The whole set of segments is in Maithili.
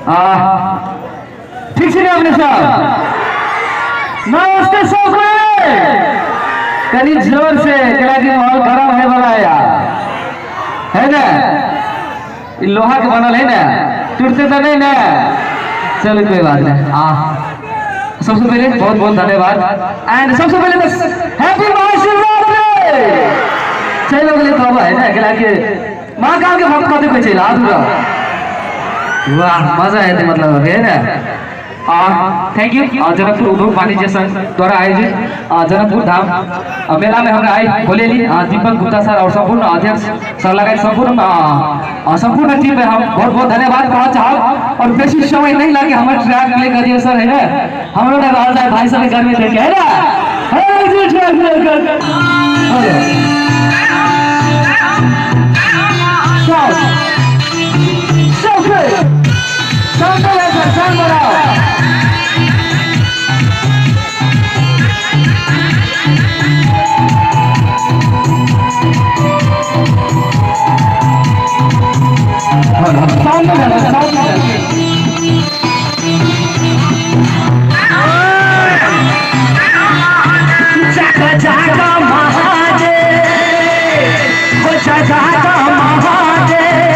आ ठीक छै ने अपने सब? नमस्ते सबके। कनी जोर से केला कि माहौल गरम है वाला है यार, है ना? ई लोहा के बनल है ना, टूटते तो नहीं ना? चलो कोई बात नहीं। आ सबसे पहले बहुत बहुत धन्यवाद एंड सबसे पहले तो हैप्पी महाशिवरात्रि। चलो गेलै तब है ना, केला कि महाकाल के भक्त कते कोई चलि हाथ उठाओ। वाह, मजा आए मतलब है ना। Thank you Janakpur उद्योग वाणिज्य संघ द्वारा आयोजित जनकपुर धाम मेला में हमरा आई बोलेली दीपक गुप्ता सर और संपूर्ण अध्यक्ष सर लगाए संपूर्ण संपूर्ण टीम में हम बहुत बहुत धन्यवाद कहना चाहब। और बेसी समय नहीं लगे हमारे ट्रैक प्ले करिए सर, है ना? हम लोग रहल जाए भाई सब गर्मी देखे, है ना? साउंड बढ़ाओ। साउंड बढ़ाओ, साउंड बढ़ाओ। जागा जागा महादेव, हो जागा महादेव,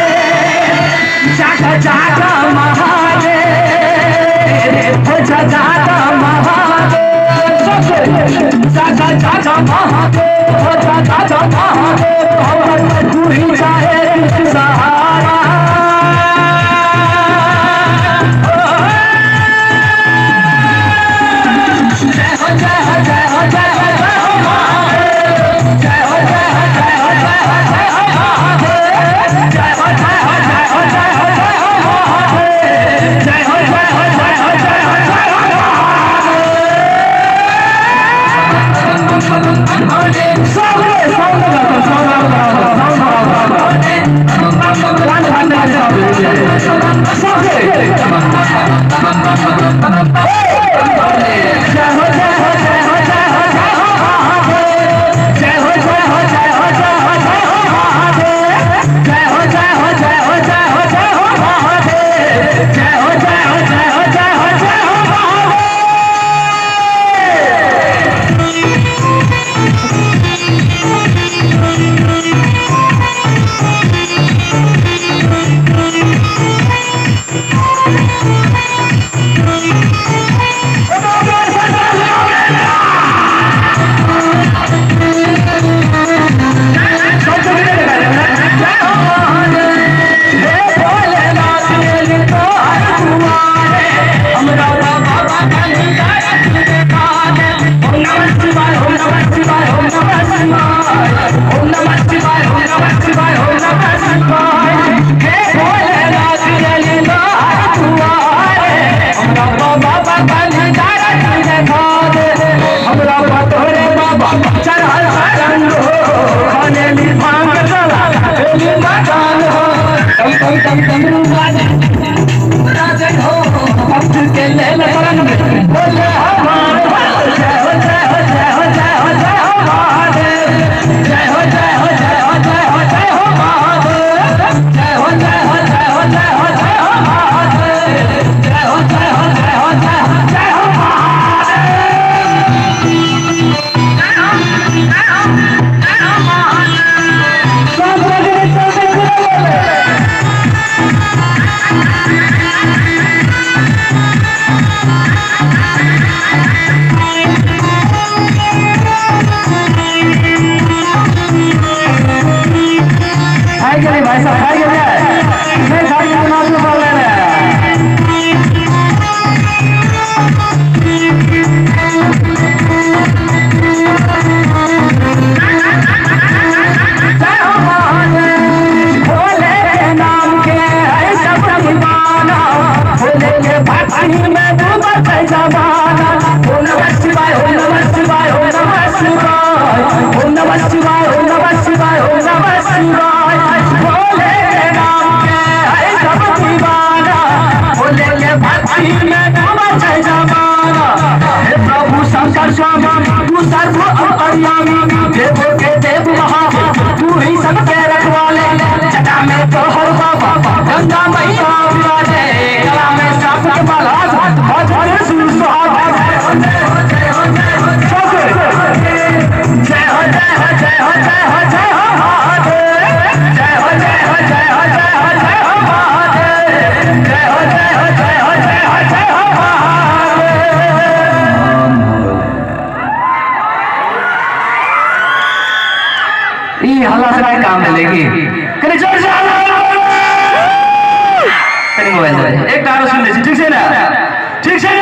जागा जागा महादेव, हो जागा महादेव, जागा जागा महादेव, हो जागा महादेव, तू ही चाहे सहारा। जय हो जय हो जय हो जय हो जय हो महादेव, जय हो जय हो जय हो जय हो जय हो महादेव, जय हो जय हो जय हो जय हो जय हो महादेव, जय हो जय हो जय हो जय हो जय हो महादेव। सबले साउंड बढ़ाओ, साउंड बढ़ाओ, साउंड बढ़ाओ। कान फाड़ने वाले सबले। जय हो जय हो जय हो जय हो जय हो महादेव, जय हो जय हो जय हो जय हो जय हो महादेव, जय हो जय हो जय हो जय हो जय हो महादेव, जय हो जय हो जय हो जय हो जय हो महादेव। हे भोलेनाथ मेरे तोहर दुआरे, हमरा बाबा भंडारा देखारे। ओम नमः शिवाय, ओम नमः शिवाय, ओम नमः शिवाय, ओम नमः शिवाय, ओम नमः शिवाय, ओम नमः शिवाय। हे भोलेनाथ मेरे तोहर दुआरे, हमरा बाबा भंडारा देखारे। हमरा तोहरे बाबा चढ़ल रंग हो, खाने ली भांग गला एली मकान हो, तम तम तम तम राजन हो, भक्त के लेल शरण में बोले हमार। जय हो जय हो जय हो जय हो जय हो महादेव, जय हो जय हो जय हो जय हो जय हो महादेव, जय हो जय हो जय हो जय हो जय हो महादेव, जय हो जय हो जय हो जय हो जय हो महादेव। खाई के नहीं भाई साहब, खाई के नहीं, नहीं खाई के माफी बोल रहे हैं। जय हो महादेव, भोले के नाम के है सब दीवाना, भोले के भक्ति में डूबल है जमाना। ओम नमः शिवाय, ओम नमः शिवाय, ओम नमः शिवाय, ओम नमः शिवाय, ओम नमः शिवाय, ओम नमः शिवाय। भोले के नाम के है सब दीवाना, भोले के भक्ति में डूबल है जमाना। हे प्रभु शंकर स्वामी, तू सर्व अंतर्यामी, देवों के देव महादेव, तू ही सबके रखवाले। जटा में तोहर बाबा गंगा मैया विराजे, गला में ई हल्ला से नहीं काम मिलेगी। कनी जोर से हल्ला, कनी मोबाइल दे। एक आरो सुन लै छी, ठीक छै ने? ठीक छै ने?